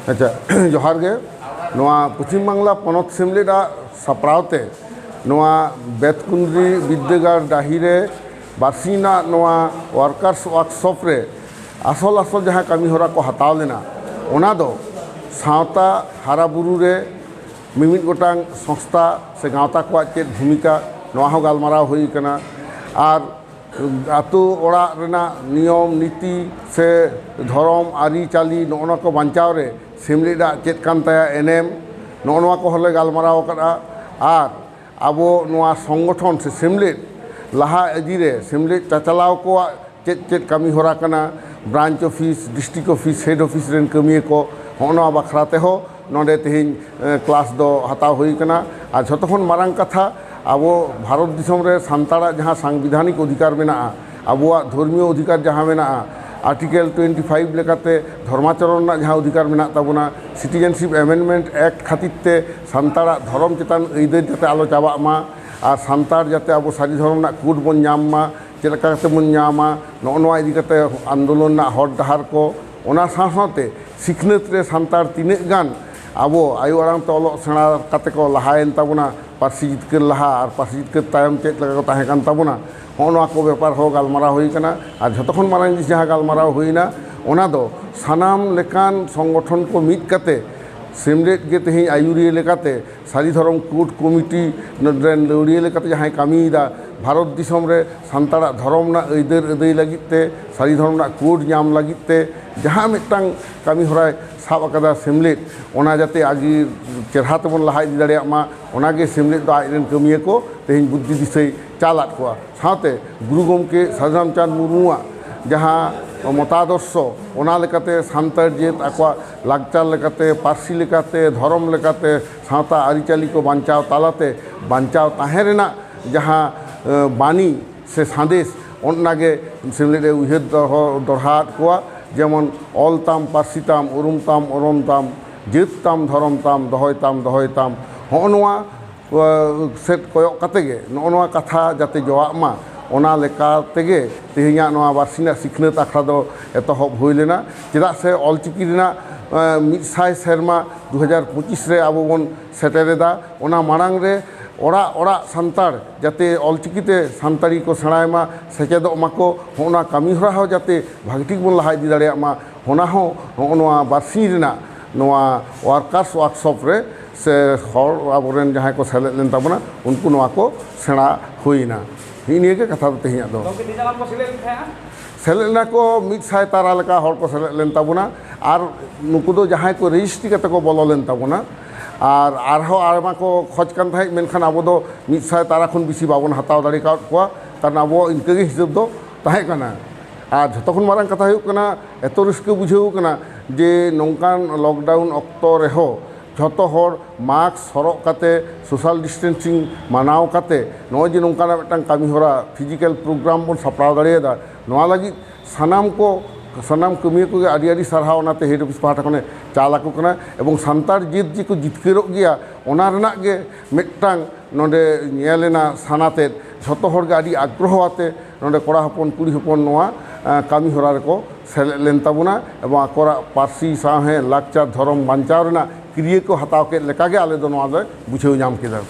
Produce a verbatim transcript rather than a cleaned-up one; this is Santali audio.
ᱟᱪᱪᱷᱟ, ᱡᱚᱦᱟᱨ ᱜᱮ᱾ ᱱᱚᱣᱟ ᱯᱚᱪᱷᱤᱢ ᱵᱟᱝᱞᱟ ᱯᱚᱱᱚᱛ ᱥᱮᱢᱞᱮᱫ ᱟᱜ ᱥᱟᱯᱲᱟᱣ ᱛᱮ ᱱᱚᱣᱟ ᱵᱮᱛᱠᱩᱸᱫᱽᱨᱤ ᱵᱤᱨᱫᱟᱹᱜᱟᱲ ᱰᱟᱹᱦᱤ ᱨᱮ ᱵᱟᱨᱥᱤᱧ ᱨᱮᱱᱟᱜ ᱱᱚᱣᱟ workers workshop ᱨᱮ ᱟᱥᱚᱞ ᱟᱥᱚᱞ ᱡᱟᱦᱟᱸ ᱠᱟᱹᱢᱤ ᱦᱚᱨᱟ ᱠᱚ ᱦᱟᱛᱟᱣ ᱞᱮᱱᱟ, ᱚᱱᱟ ᱫᱚ ᱥᱟᱶᱛᱟ ᱦᱟᱨᱟ ᱵᱩᱨᱩ ᱨᱮ ᱢᱤᱢᱤᱫ ᱜᱚᱴᱟᱝ ᱥᱚᱝᱥᱛᱷᱟ ᱥᱮ ᱜᱟᱶᱛᱟ ᱠᱚᱣᱟᱜ ᱪᱮᱫ ᱵᱷᱩᱢᱤᱠᱟ, ᱱᱚᱣᱟ ᱦᱚᱸ ᱜᱟᱞᱢᱟᱨᱟᱣ ᱦᱩᱭ ᱠᱟᱱᱟ᱾ ᱟᱨ ᱟᱛᱳ ᱚᱲᱟᱜ ᱨᱮᱱᱟᱜ ᱱᱤᱭᱚᱢ ᱱᱤᱛᱤ ᱥᱮ ᱫᱷᱚᱨᱚᱢ ᱟᱹᱨᱤᱪᱟᱹᱞᱤ, ᱱᱚᱜᱼᱚ ᱱᱚᱣᱟ ᱠᱚ ᱵᱟᱧᱪᱟᱣ ᱨᱮ ᱥᱮᱢᱞᱮᱫ ᱟᱜ ᱪᱮᱫ ᱠᱟᱱ ᱛᱟᱭᱟ ᱮᱱᱮᱢ, ᱱᱚᱜᱼᱚ ᱱᱚᱣᱟ ᱠᱚᱦᱚᱸ ᱞᱮ ᱜᱟᱞᱢᱟᱨᱟᱣ ᱟᱠᱟᱫᱼᱟ᱾ ᱟᱨ ᱟᱵᱚ ᱱᱚᱣᱟ ᱥᱚᱝᱜᱚᱴᱷᱚᱱ ᱥᱮ ᱥᱮᱢᱞᱮᱫ ᱞᱟᱦᱟ ᱤᱫᱤ ᱨᱮ ᱥᱮᱢᱞᱮᱫ ᱪᱟᱪᱟᱞᱟᱣ ᱠᱚᱣᱟᱜ ᱪᱮᱫ ᱪᱮᱫ ᱠᱟᱹᱢᱤ ᱦᱚᱨᱟ ᱠᱟᱱᱟ, branch office, district office, head office ᱨᱮᱱ ᱠᱟᱹᱢᱤᱭᱟᱹ ᱠᱚ, ᱦᱚᱸᱜᱼᱚ ᱱᱚᱣᱟ ᱵᱟᱠᱷᱨᱟ ᱛᱮᱦᱚᱸ ᱱᱚᱰᱮ ᱛᱮᱦᱮᱧ, ᱮ, class ᱫᱚ ᱦᱟᱛᱟᱣ ᱦᱩᱭ ᱠᱟᱱᱟ᱾ ᱟᱨ ᱡᱷᱚᱛᱚ ᱠᱷᱚᱱ ᱢᱟᱨᱟᱝ ᱠᱟᱛᱷᱟ, ᱟᱵᱚ ᱵᱷᱟᱨᱚᱛ ᱫᱤᱥᱚᱢ ᱨᱮ ᱥᱟᱱᱛᱟᱲᱟᱜ ᱡᱟᱦᱟᱸ ᱥᱟᱝᱵᱤᱫᱷᱟᱱᱤᱠ ᱚᱫᱷᱤᱠᱟᱨ ᱢᱮᱱᱟᱜᱼᱟ, ᱟᱵᱚᱣᱟᱜ ᱫᱷᱚᱨᱢᱤᱭᱚ ᱚᱫᱷᱤᱠᱟᱨ ᱡᱟᱦᱟᱸ ᱢᱮᱱᱟᱜᱼᱟ, Article twenty five ᱞᱮᱠᱟᱛᱮ ᱫᱷᱚᱨᱢᱟᱪᱚᱨᱚᱱ ᱨᱮᱱᱟᱜ ᱡᱟᱦᱟᱸ ᱚᱫᱷᱤᱠᱟᱨ ᱢᱮᱱᱟᱜ ᱛᱟᱵᱚᱱᱟ, Citizenship Amendment Act ᱠᱷᱟᱹᱛᱤᱨ ᱛᱮ ᱥᱟᱱᱛᱟᱲᱟᱜ ᱫᱷᱚᱨᱚᱢ ᱪᱮᱛᱟᱱ ᱟᱹᱭᱫᱟᱹᱨ ᱡᱟᱛᱮ ᱟᱞᱚ ᱪᱟᱵᱟᱜ ᱢᱟ ᱟᱨ ᱥᱟᱱᱛᱟᱲ ᱡᱟᱛᱮ ᱟᱵᱚ ᱥᱟᱹᱨᱤ ᱫᱷᱚᱨᱚᱢ ᱨᱮᱱᱟᱜ code ᱵᱚᱱ ᱧᱟᱢ ᱢᱟ, ᱪᱮᱫ ᱞᱮᱠᱟ ᱠᱟᱛᱮ ᱵᱚᱱ ᱧᱟᱢᱟ, ᱱᱚᱜᱼᱚ ᱱᱚᱣᱟ ᱤᱫᱤ ᱠᱟᱛᱮ ᱟᱱᱫᱳᱞᱚᱱ ᱨᱮᱱᱟᱜ ᱦᱚᱨ ᱰᱟᱦᱟᱨ ᱠᱚ, ᱚᱱᱟ ᱥᱟᱶ ᱥᱟᱶᱛᱮ ᱥᱤᱠᱷᱱᱟᱹᱛ ᱨᱮ ᱥᱟᱱᱛᱟᱲ ᱛᱤᱱᱟᱹᱜ ᱜᱟᱱ ᱟᱵᱚ ᱟᱭᱳ ᱟᱲᱟᱝ ᱛᱮ ᱚᱞᱚᱜ ᱥᱮᱬᱟ ᱠᱟᱛᱮ ᱠᱚ ᱞᱟᱦᱟᱭᱮᱱ ᱛᱟᱵᱚᱱᱟ, ᱯᱟᱹᱨᱥᱤ ᱡᱤᱛᱠᱟᱹᱨ ᱞᱟᱦᱟ ᱟᱨ ᱯᱟᱹᱨᱥᱤ ᱡᱤᱛᱠᱟᱹᱨ ᱛᱟᱭᱚᱢ ᱪᱮᱫ ᱞᱮᱠᱟ ᱠᱚ ᱛᱟᱦᱮᱸ ᱠᱟᱱ ᱛᱟᱵᱚᱱᱟ, ᱦᱚᱸᱜᱼᱚ ᱱᱚᱣᱟ ᱠᱚ ᱵᱮᱯᱟᱨ ᱦᱚᱸ ᱜᱟᱞᱢᱟᱨᱟᱣ ᱦᱩᱭ ᱠᱟᱱᱟ᱾ ᱟᱨ ᱡᱷᱚᱛᱚ ᱠᱷᱚᱱ ᱢᱟᱨᱟᱝ ᱡᱤᱱᱤᱥ ᱡᱟᱦᱟᱸ ᱜᱟᱞᱢᱟᱨᱟᱣ ᱦᱩᱭᱱᱟ, ᱚᱱᱟ ᱫᱚ ᱥᱟᱱᱟᱢ ᱞᱮᱠᱟᱱ ᱥᱚᱝᱜᱚᱴᱷᱚᱱ ᱠᱚ ᱢᱤᱫ ᱠᱟᱛᱮ ᱥᱮᱢᱞᱮᱫ ᱜᱮ ᱛᱮᱦᱮᱧ ᱟᱹᱭᱩᱨᱤᱭᱟᱹ ᱞᱮᱠᱟᱛᱮ ᱥᱟᱹᱨᱤ ᱫᱷᱚᱨᱚᱢ code committee ᱨᱮᱱ ᱞᱟᱹᱣᱲᱤᱭᱟᱹ ᱞᱮᱠᱟᱛᱮ ᱡᱟᱦᱟᱸᱭ ᱠᱟᱹᱢᱤᱭᱮᱫᱟ, ᱵᱷᱟᱨᱚᱛ ᱫᱤᱥᱚᱢ ᱨᱮ ᱥᱟᱱᱛᱟᱲᱟᱜ ᱫᱷᱚᱨᱚᱢ ᱨᱮᱱᱟᱜ ᱟᱹᱭᱫᱟᱹᱨ ᱟᱹᱫᱟᱹᱭ ᱞᱟᱹᱜᱤᱫ ᱛᱮ, ᱥᱟᱹᱨᱤ ᱫᱷᱚᱨᱚᱢ ᱨᱮᱱᱟᱜ code ᱧᱟᱢ ᱞᱟᱹᱜᱤᱫ ᱛᱮ ᱡᱟᱦᱟᱸ ᱢᱤᱫᱴᱟᱝ ᱠᱟᱹᱢᱤ ᱦᱚᱨᱟᱭ ᱥᱟᱵ ᱟᱠᱟᱫᱟ ᱥᱮᱢᱞᱮᱫ, ᱚᱱᱟ ᱡᱟᱛᱮ ᱟᱹᱰᱤ ᱪᱮᱨᱦᱟ ᱛᱮᱵᱚᱱ ᱞᱟᱦᱟ ᱤᱫᱤ ᱫᱟᱲᱮᱭᱟᱜ ᱢᱟ, ᱚᱱᱟᱜᱮ ᱥᱮᱢᱞᱮᱫ ᱫᱚ ᱟᱡ ᱨᱮᱱ ᱠᱟᱹᱢᱤᱭᱟᱹ ᱠᱚ ᱛᱮᱦᱮᱧ ᱵᱩᱫᱽᱫᱷᱤ ᱫᱤᱥᱟᱹᱭ ᱪᱟᱞ ᱟᱫ ᱠᱚᱣᱟ᱾ ᱥᱟᱶᱛᱮ ᱜᱩᱨᱩ ᱜᱚᱢᱠᱮ ᱥᱟᱹᱫᱷᱩ ᱨᱟᱢᱪᱟᱸᱫᱽ ᱢᱩᱨᱢᱩᱣᱟᱜ ᱡᱟᱦᱟᱸ ᱢᱚᱛᱟᱫᱚᱨᱥᱚ, ᱚᱱᱟ ᱞᱮᱠᱟᱛᱮ ᱥᱟᱱᱛᱟᱲ ᱡᱟᱹᱛ ᱟᱠᱚᱣᱟᱜ ᱞᱟᱠᱪᱟᱨ ᱞᱮᱠᱟᱛᱮ, ᱯᱟᱹᱨᱥᱤ ᱞᱮᱠᱟᱛᱮ, ᱫᱷᱚᱨᱚᱢ ᱞᱮᱠᱟᱛᱮ, ᱥᱟᱶᱛᱟ ᱟᱹᱨᱤᱪᱟᱹᱞᱤ ᱠᱚ ᱵᱟᱧᱪᱟᱣ ᱛᱟᱞᱟᱛᱮ ᱵᱟᱧᱪᱟᱣ ᱛᱟᱦᱮᱸ ᱨᱮᱱᱟᱜ ᱡᱟᱦᱟᱸ, ᱮ, ᱵᱟণᱤ ᱥᱮ ᱥᱟᱸᱫᱮᱥ, ᱚᱱᱟᱜᱮ ᱥᱮᱢᱞᱮᱫ ᱮ ᱩᱭᱦᱟᱹᱨ ᱫᱚᱦᱚ ᱫᱚᱦᱲᱟ ᱟᱫ ᱠᱚᱣᱟ᱾ ᱡᱮᱢᱚᱱ, "ᱚᱞ ᱛᱟᱢ, ᱯᱟᱹᱨᱥᱤ ᱛᱟᱢ, ᱩᱨᱩᱢ ᱛᱟᱢ, ᱚᱨᱚᱱ ᱛᱟᱢ, ᱡᱟᱹᱛ ᱛᱟᱢ, ᱫᱷᱚᱨᱚᱢ ᱛᱟᱢ, ᱫᱚᱦᱚᱭ ᱛᱟᱢ, ᱫᱚᱦᱚᱭ ᱛᱟᱢ", ᱦᱚᱸᱜᱼᱚ ᱱᱚᱣᱟ ᱥᱮᱫ ᱠᱚᱭᱚᱜ ᱠᱟᱛᱮ ᱜᱮ ᱱᱚᱜᱼᱚ ᱱᱚᱣᱟ ᱠᱟᱛᱷᱟ ᱡᱟᱛᱮ ᱡᱚᱣᱟᱜ ᱢᱟ, ᱚᱱᱟ ᱞᱮᱠᱟ ᱛᱮᱜᱮ ᱛᱮᱦᱮᱧᱟᱜ ᱱᱚᱣᱟ ᱵᱟᱨᱥᱤᱧ ᱨᱮᱱᱟᱜ ᱥᱤᱠᱷᱱᱟᱹᱛ ᱟᱠᱷᱲᱟ ᱫᱚ ᱮᱛᱚᱦᱚᱵ ᱦᱩᱭ ᱞᱮᱱᱟ᱾ ᱪᱮᱫᱟᱜ ᱥᱮ ᱚᱞᱪᱤᱠᱤ ᱨᱮᱱᱟᱜ ᱢᱤᱫ ᱥᱟᱭ ᱥᱮᱨᱢᱟ ᱫᱩ ᱦᱟᱡᱟᱨ ᱯᱚᱸᱪᱤᱥ ᱨᱮ ᱟᱵᱚ ᱵᱚᱱ ᱥᱮᱴᱮᱨ ᱮᱫᱟ᱾ ᱚᱱᱟ ᱢᱟᱲᱟᱝ ᱨᱮ ᱚᱲᱟᱜ ᱚᱲᱟᱜ ᱥᱟᱱᱛᱟᱲ ᱡᱟᱛᱮ ᱚᱞᱪᱤᱠᱤ ᱛᱮ ᱥᱟᱱᱛᱟᱲᱤ ᱠᱚ ᱥᱮᱬᱟᱭ ᱢᱟ, ᱥᱮᱪᱮᱫᱚᱜ ᱢᱟᱠᱚ, ᱦᱚᱸᱜᱼᱚ ᱱᱟ ᱠᱟᱹᱢᱤ ᱦᱚᱨᱟ ᱦᱚᱸ ᱡᱟᱛᱮ ᱵᱷᱟᱹᱜᱤ ᱴᱷᱤᱠ ᱵᱚᱱ ᱞᱟᱦᱟ ᱤᱫᱤ ᱫᱟᱲᱮᱭᱟᱜ ᱢᱟ, ᱚᱱᱟ ᱦᱚᱸ ᱱᱚᱜᱼᱚ ᱱᱚᱣᱟ ᱵᱟᱨᱥᱤᱧ ᱨᱮᱱᱟᱜ ᱱᱚᱣᱟ ᱣᱟᱨᱠᱟᱨᱥ ᱣᱟᱨᱠᱥᱚᱯ ᱨᱮ ᱥᱮ ᱦᱚᱲ ᱟᱵᱚᱨᱮᱱ ᱡᱟᱦᱟᱸᱭ ᱠᱚ ᱥᱮᱞᱮᱫ ᱞᱮᱱ ᱛᱟᱵᱚᱱᱟ, ᱩᱱᱠᱩ ᱱᱚᱣᱟ ᱠᱚ ᱥᱮᱬᱟ ᱦᱩᱭᱱᱟ᱾ ᱱᱤᱜᱼᱤ ᱱᱤᱭᱟᱹ ᱜᱮ ᱠᱟᱛᱷᱟ ᱫᱚ ᱛᱮᱦᱮᱧᱟᱜ ᱫᱚ᱾ ᱜᱚᱢᱠᱮ, ᱛᱤᱱᱟᱹᱜ ᱜᱟᱱ ᱠᱚ ᱥᱮᱞᱮᱫ ᱞᱮᱱ ᱛᱟᱦᱮᱸᱜᱼᱟ? ᱥᱮᱞᱮᱫ ᱞᱮᱱᱟ ᱠᱚ ᱢᱤᱫ ᱥᱟᱭ ᱛᱟᱨᱟ ᱞᱮᱠᱟ ᱦᱚᱲ ᱠᱚ ᱥᱮᱞᱮᱫ ᱞᱮᱱ ᱛᱟᱵᱚᱱᱟ᱾ ᱟᱨ ᱱᱩᱠᱩ ᱫᱚ ᱡᱟᱦᱟᱸᱭ ᱠᱚ ᱨᱮᱡᱤᱥᱴᱨᱤ ᱠᱟᱛᱮ ᱠᱚ ᱵᱚᱞᱚ ᱞᱮᱱ ᱛᱟᱵᱚᱱᱟ, ᱟᱨ ᱟᱨᱦᱚᱸ ᱟᱭᱢᱟ ᱠᱚ ᱠᱷᱚᱡᱽ ᱠᱟᱱ ᱛᱟᱦᱮᱸᱫ, ᱢᱮᱱᱠᱷᱟᱱ ᱟᱵᱚ ᱫᱚ ᱢᱤᱫ ᱥᱟᱭ ᱛᱟᱨᱟ ᱠᱷᱚᱱ ᱵᱮᱥᱤ ᱵᱟᱵᱚᱱ ᱦᱟᱛᱟᱣ ᱫᱟᱲᱮ ᱠᱟᱣᱟᱫ ᱠᱚᱣᱟ, ᱠᱟᱨᱚᱱ ᱟᱵᱚᱣᱟᱜ ᱤᱱᱠᱟᱹ ᱜᱮ ᱦᱤᱥᱟᱹᱵ ᱫᱚ ᱛᱟᱦᱮᱸ ᱠᱟᱱᱟ᱾ ᱟᱨ ᱡᱷᱚᱛᱚ ᱠᱷᱚᱱ ᱢᱟᱨᱟᱝ ᱠᱟᱛᱷᱟ ᱦᱩᱭᱩᱜ ᱠᱟᱱᱟ, ᱮᱛᱚ ᱨᱟᱹᱥᱠᱟᱹ ᱵᱩᱡᱷᱟᱹᱣ ᱠᱟᱱᱟ ᱡᱮ ᱱᱚᱝᱠᱟᱱ ᱞᱚᱠᱰᱟᱣᱩᱱ ᱚᱠᱛᱚ ᱨᱮᱦᱚᱸ ᱡᱷᱚᱛᱚ ᱦᱚᱲ ᱢᱟᱥᱠ ᱦᱚᱨᱚᱜ ᱠᱟᱛᱮ, ᱥᱳᱥᱟᱞ ᱰᱤᱥᱴᱮᱱᱥᱤᱝ ᱢᱟᱱᱟᱣ ᱠᱟᱛᱮ, ᱱᱚᱜᱼᱚᱭ ᱡᱮ ᱱᱚᱝᱠᱟᱱᱟᱜ ᱢᱤᱫᱴᱟᱝ ᱠᱟᱹᱢᱤ ᱦᱚᱨᱟ, ᱯᱷᱤᱡᱤᱠᱮᱞ ᱯᱨᱳᱜᱨᱟᱢ ᱵᱚᱱ ᱥᱟᱯᱲᱟᱣ ᱫᱟᱲᱮᱭᱟᱫᱟ, ᱱᱚᱣᱟ ᱞᱟᱹᱜᱤᱫ ᱥᱟᱱᱟᱢ ᱠᱚ, ᱥᱟᱱᱟᱢ ᱠᱟᱹᱢᱤᱭᱟᱹ ᱠᱚᱜᱮ ᱟᱹᱰᱤ ᱟᱹᱰᱤ ᱥᱟᱨᱦᱟᱣ᱾ ᱚᱱᱟᱛᱮ ᱦᱮᱰ ᱚᱯᱷᱤᱥ ᱯᱟᱦᱴᱟ ᱠᱷᱚᱱᱮ ᱪᱟᱞ ᱟᱠᱚ ᱠᱟᱱᱟ᱾ ᱮᱵᱚᱝ ᱥᱟᱱᱛᱟᱲ ᱡᱟᱹᱛ ᱡᱮᱠᱚ ᱡᱤᱛᱠᱟᱹᱨᱚᱜ ᱜᱮᱭᱟ, ᱚᱱᱟ ᱨᱮᱱᱟᱜ ᱜᱮ ᱢᱤᱫᱴᱟᱝ ᱱᱚᱰᱮ ᱧᱮᱞ ᱮᱱᱟ ᱥᱟᱱᱟᱛᱮᱫ, ᱡᱷᱚᱛᱚ ᱦᱚᱲᱜᱮ ᱟᱹᱰᱤ ᱟᱜᱽᱨᱚᱦᱚ ᱟᱛᱮ ᱱᱚᱰᱮ ᱠᱚᱲᱟ ᱦᱚᱯᱚᱱ ᱠᱩᱲᱤ ᱦᱚᱯᱚᱱ ᱱᱚᱣᱟ, ᱮᱸ, ᱠᱟᱹᱢᱤ ᱦᱚᱨᱟ ᱨᱮᱠᱚ ᱥᱮᱞᱮᱫ ᱞᱮᱱ ᱛᱟᱵᱚᱱᱟ ᱮᱵᱚᱝ ᱟᱠᱚᱨᱟᱜ ᱯᱟᱹᱨᱥᱤ, ᱥᱟᱶᱦᱮᱫ, ᱞᱟᱠᱪᱟᱨ, ᱫᱷᱚᱨᱚᱢ ᱵᱟᱧᱪᱟᱣ ᱨᱮᱱᱟᱜ ᱠᱤᱨᱭᱟᱹ ᱠᱚ ᱦᱟᱛᱟᱣ ᱠᱮᱫ ᱞᱮᱠᱟᱜᱮ ᱟᱞᱮ ᱫᱚ ᱱᱚᱣᱟ ᱞᱮ ᱵᱩᱡᱷᱟᱹᱣ ᱧᱟᱢ ᱠᱮᱫᱟ᱾